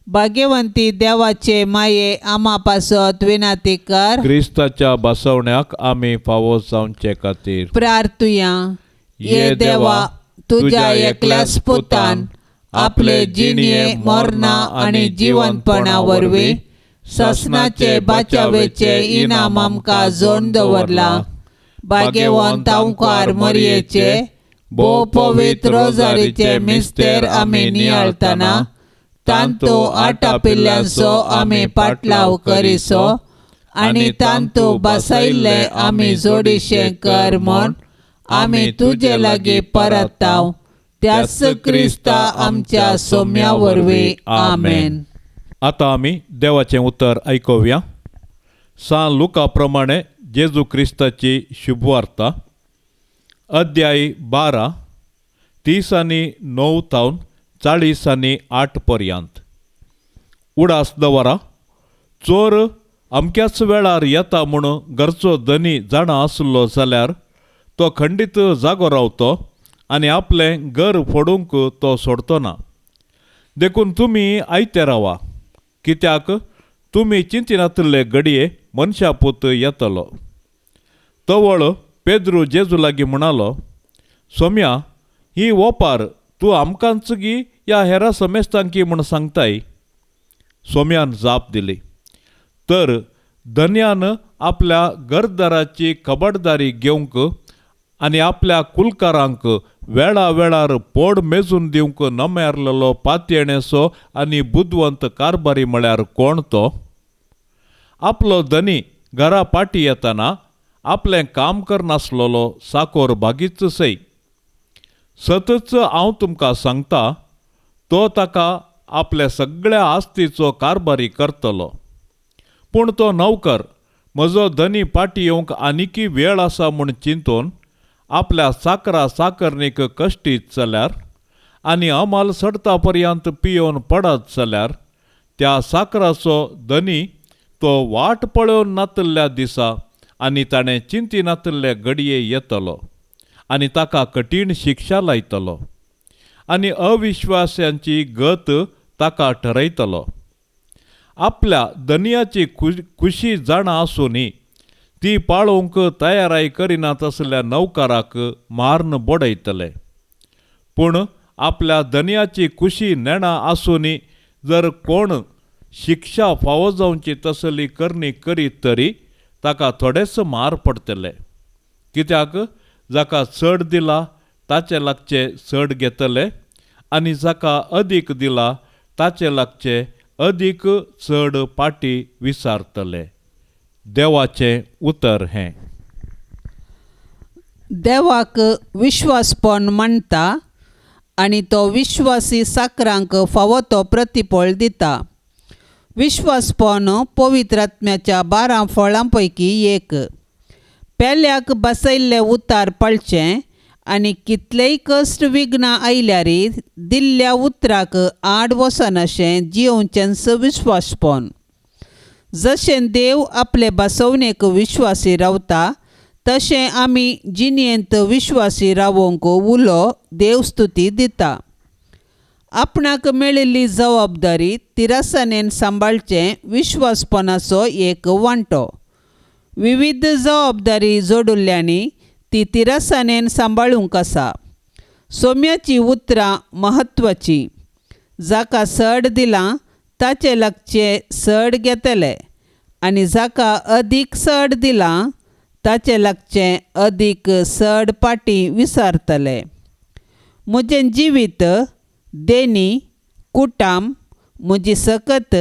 भाग्यवंती देवाचे माये, आमा पासत विनाती कर। क्रिस्ताच्या बसवण्याक आमी फावो जावचे खातीर प्रार्थुया। ये देवा, तुज्या एकल्याच पुतान आपले जिणये मरणा आनी जिवनपणा वरवीं ससनाचे बाचावेचे इनाम आमकां जोडून दवरलां। भाग्यवंत अंकार मरयेचे भोव पवित्र रोजारीचे मिस्तेर आमी नियाळतना तांतू आटापिल्ल्यांचो आमी पाटलाव करिसो आनी तांतू बसयल्ले आमी जोडीशें कर म्हूण आमी तुजे लागीं परताव त्याच क्रिस्ता आमच्या सोम्या वरवीं। आमेन। आतां आमी देवाचें उतर आयकुया। सान लुका प्रमाणे जेजू क्रिस्ताची शुभवार्ता, अध्याय 12, 39 तावन 48 पर्यंत। उडास दवरा, चोर अमक्याच वेळार येता म्हूण घरचो धनी जाणा आसलो जाल्यार तो खंडीत जागो रावतो आनी आपलें घर फोडूंक तो सोडतो ना। देखून तुमी आयते रावा, कित्याक तुमी चिंतिनातले घडये मनशापूत येतलो। तवळ पेद्रू जेजू लागीं म्हणालो, सोम्या, ही ओपार तूं आमकांच गी या हेरा समेस्तांकी म्हूण सांगताय? सोम्यान जाप दिली, तर धनयान आपल्या घरदाराची खबरदारी घेवंक आनी आपल्या कुलकारांक वेळा वेळार पोड मेजून दिवंक नमेरलेलो पातयेणेचो आनी बुदवंत कारभारी म्हळ्यार कोण तो? आपलो धनी घरा पाटी येतना आपलें काम करनासलेलो साकोर बागीच सय। सतच हांव तुमकां सांगता, तो ताका आपल्या सगळ्या आस्तीचो कारभारी करतलो। पूण तो नौकर म्हजो धनी पाटी येवंक आनिकी वेळ आसा म्हूण चिंतून आपल्या साकरा साकरणीक कश्टीत जाल्यार आनी अमाल सडता पर्यंत पियोवन पडत जाल्यार त्या साकराचो धनी तो वाट पळोवन नातल्ल्या दिसा आनी ताणें चिंती नातल्ले घडये येतलो आनी ताका कठीण शिक्षा लायतलो आनी अविश्वासांची गत ताका ठरयतलो। आपल्या धनयाची खुशी जाणा आसूनय ती पाळोवंक तयाराय करिनात आसल्या नौकाराक मारून बडयतले। पूण आपल्या धनयाची खुशी नेणा आसूनय जर कोण शिक्षा फावो जावची तसली करणी करीत तरी ताका थोडेच मार पडटले, कित्याक जाका चड दिला ताचे लागचे चड घेतले आनी जाका अदीक दिला ताचे लागचे अदीक चड पाटी विसारतले। देवाचें उतर हें। देवाक विश्वासपण मानता आनी तो विश्वासी साकरांक फावो तो प्रतिफळ दिता। विश्वासपण पवित्र आत्म्याच्या 12 फळां पैकी एक। पेल्याक बसयल्लें उतार पाळचें आनी कितलेय कश्ट विघ्नां आयल्यार दिल्ल्या उतराक आड वचनाशें जियोवचेंच विश्वासपण। जशें देव आपले बसवणेक विश्वासी रावता तशें आमी जिणेंत विश्वासी रावोंक उलो देव स्तुती दिता। आपणाक मेळिल्ली जबाबदारी तिरसनेन सांबाळचें विश्वासपणाचो एक वांटो। विविध जबाबदारी जोडिल्ल्यांनी ती तिरसनेन सांबाळूंक आसा। सोम्याची उतरां म्हत्वाचीं. जाका चड दिलां ताचे लागचें चड घेतले आनी जाका अदीक चड दिलां ताचे लागचें अदीक चड पाटी विसारतले. म्हजें जिवीत देणी कुटाम म्हजी सकत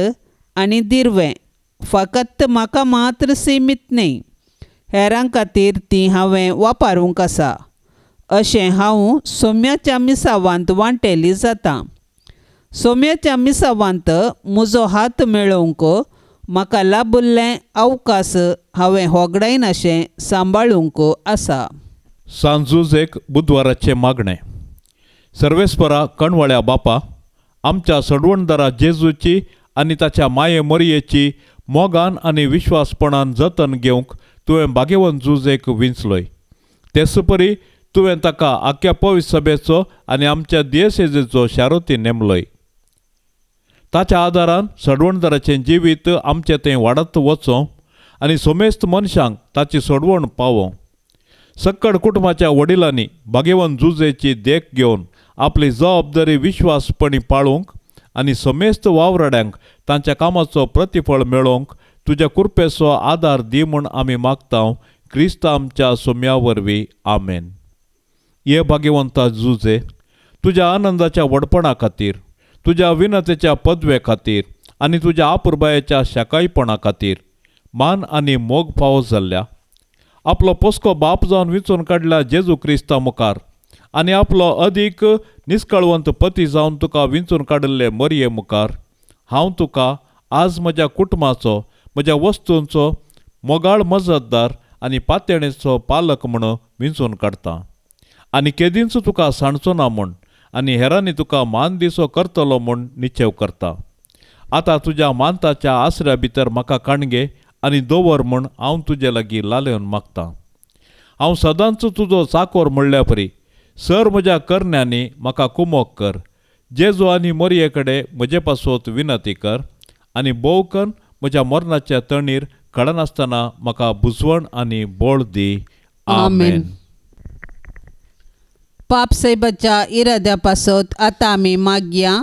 आनी दिरवें फकत म्हाका मात्र सीमीत न्हय, हेरां खातीर ती हांवें वापरूंक आसा. अशें हांव सोम्याच्या मिसावांत वांटेली जाता. सोम्याच्या मिसावांत म्हजो हात मेळोवंक म्हाका लाबिल्लें अवकाश हांवें होगडायनाशें सांबाळूंक आसा. सांजुजेक बुधवाराचें मागणें. सर्वेस्परा कणवळ्या बापा, आमच्या सडवणदारा जेजूची आनी ताच्या माये मोरयेची मोगान आनी विश्वासपणान जतन घेवंक तुवें भाग्यवंत जुजेक विंचलोय. तेच परी तुवें ताका आख्या पवित्र सभेचो आनी आमच्या दियसेजेचो शारोती नेमलोय. ताच्या आदारान सडवणदाराचें जिवीत आमचें थंय वाडत वचों आनी सोमेस्त मनशांक ताची सोडवण पावों. सक्कड कुटुंबाच्या वडिलांनी भाग्यवंत जुजेची देख घेवन आपली जबाबदारी विश्वासपणी पाळूंक आनी समेस्त वावराड्यांक तांच्या कामाचो प्रतिफळ मेळोवंक तुज्या कृपेचो आदार दी म्हूण आमी मागता क्रिस्त आमच्या सोम्या वरवीं. आमेन. हे भाग्यवंता जुजे, तुज्या आनंदाच्या व्हडपणा खातीर, तुज्या विनतेच्या पदवे खातीर आनी तुज्या आपुरबायेच्या शाकायपणा खातीर मान आनी मोग फावो जाल्ल्या आपलो पोसको बाप जावन विंचून काडल्या जेजू क्रिस्ता मुखार आनी आपलो अदीक निस्कळवंत पती जावन तुका विंचून काडिल्ले मरये मुखार हांव तुका आज म्हज्या कुटुंबाचो, म्हज्या वस्तूंचो मोगाळ मजतदार आनी पातयेणेचो पालक म्हूण विंचून काडटा आनी केदींच तुका सांडचो ना म्हूण आनी हेरांनी तुका मान दिसो करतलो म्हूण निश्चेव करता. आतां तुज्या मानताच्या आसऱ्या भितर म्हाका काणगे आनी दवर म्हूण हांव तुजे लागीं लालेवन मागतां. हांव सदांच तुजो चाकोर म्हणल्या परी सर म्हज्या करण्यांनी म्हाका कुमोक कर. जेजू आनी मोरये कडेन म्हजे पासत विनंती कर आनी भोवकन म्हज्या मरणाच्या तणीर कळनासतना म्हाका बुजवण आनी बळ दी. आमेन. पाप साहेबाच्या इराद्या पासत आतां आमी मागया.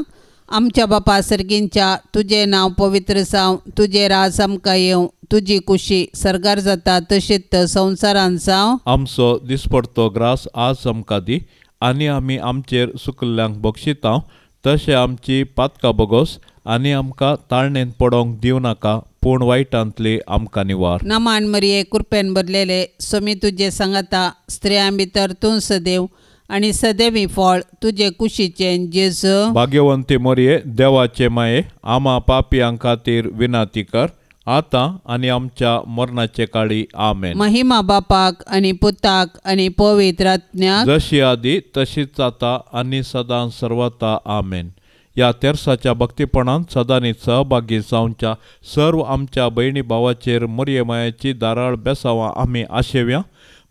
आमच्या बापा सर्गींच्या, तुजें नांव पवित्र जावं, तुजें राज आमकां येवं, तुजी कुशी सर्गार जाता तशीच संवसारान जावं. आमचो दिसपडतो ग्रास आज आमकां दी आनी आमी आमचेर सुकल्ल्यांक बक्षिता तशें आमची पातकां बगोस आनी आमकां ताळणेंत पडोवंक दिवं नाका, पूण वायटांतली आमकां निवार. नमान मरिये, कृपेन भरलेले, स्वामी तुजे सांगाता, स्त्रियां भितर तूं सदैव आनी सदैवी फळ तुजे कुशीचें जेजू. भाग्यवंती मोरये, देवाचे माये, आमा पापयां खातीर विनंती कर आतां आनी आमच्या मरणाचे काळी. आमेन. महिमा बापाक आनी पुताक आनी पवित्र आत्म्याक, जशी आदी तशीच आतां आनी सदां सर्वता. आमेन. ह्या तेर्साच्या भक्तीपणान सदांनी सहभागी जावच्या सर्व आमच्या भयणी भावाचेर मोरये मायेची दाराळ बेसावां आमी आशेव्या.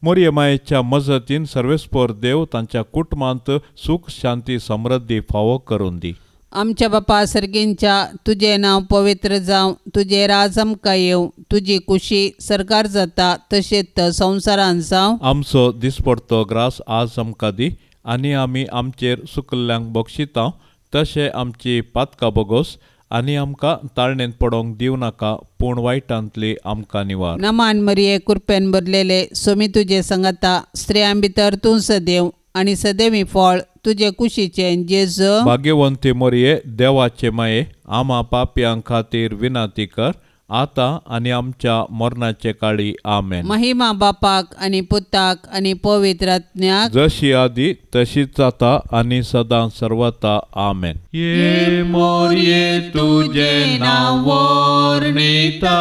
मोरये मायेच्या मजतीन सर्वेस्पर देव तांच्या कुटुंबांत सूख शांती समृद्धी फावो करून दी. आमच्या बापा सर्गींच्या, तुजें नांव पवित्र जावं, तुजें राज आमकां येवं, तुजी कुशी सरकार जाता तशेंच संवसारान जावं. आमचो दिसपडतो ग्रास आज आमकां दी आनी आमी आमचेर सुकल्ल्यांक बक्षिता तशें आमची पातकां बगोस आनी आमकां ताळणेंत पडोवंक दिवं नाका, पूण वायटांतली आमकां निवार. नमान मरिये, कृपेन भरलेले, स्वामी तुजे सांगाता, स्त्रियां भितर तूं सदैव आनी सदैवी फळ तुजे कुशीचें जेजू. भाग्यवंती मोरये, देवाचे माये, आमा पापयां खातीर विनंती कर आतां आनी आमच्या मरणाचे काळी. आमेन. महिमा बापाक आनी पुताक आनी पवित्र आत्म्याक, जशी आदी तशीच आतां आनी सदां सर्वता. आमेन. ये मोरये तुजें नांव वर्णिता,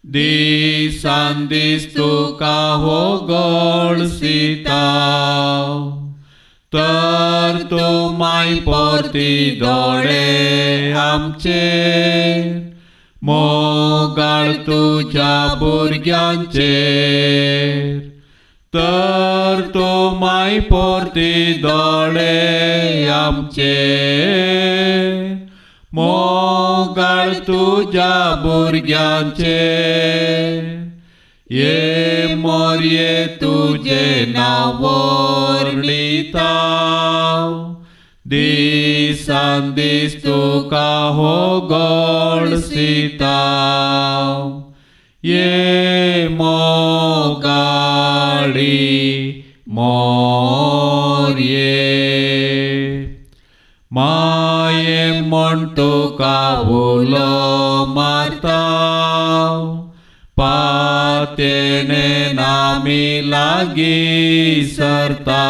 दिसान दीस तुका होगळसिता, तर तूं माय परती दोळे आमचेर, मोगाळ तुज्या भुरग्यांचेर, तर तूं माय परती दोळे आमचेर, मोगाळ तुज्या भुरग्यांचेर. ये मोरये तुजें नांव वर्णिता, दिसान दीस तुका हो गळसिता. ये मोगाळी मोरये, माये म्हण तुका उलो मारता, पातेणे नामी लागीं सरता.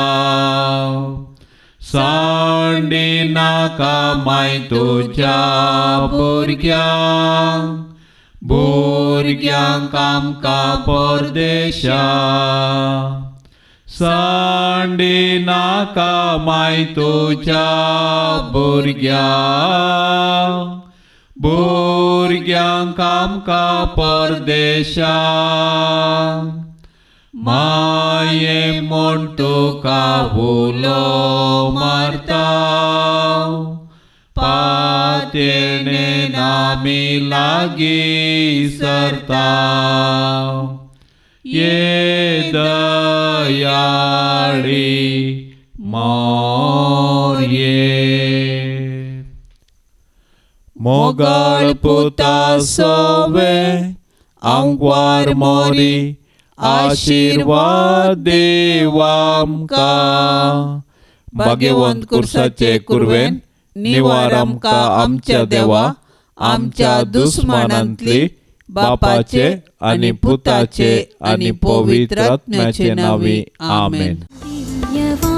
सांडी नाका माय तुज्या भुरग्यांक, भुरग्यांक आमकां परदेशा. सांडी नाका माय तुज्या भुरग्यांक, भुरग्यांक आमकां परदेशा. माये म्हण तुका उलो मारता, पातेणे नामी लागीं सरता. ये दयाळी मोरये. मोगाळ पुता सोवे आंकवार मोरी, आशिर्वाद देव आमकां. भाग्यवंत कुर्साचे कुरवेन निवार आमकां आमच्या देवा, आमच्या दुस्मानांतली बापाचे आनी पुताचे आनी पवित्र आत्म्याचे नांवी. आमेन. दिव्यवाणी.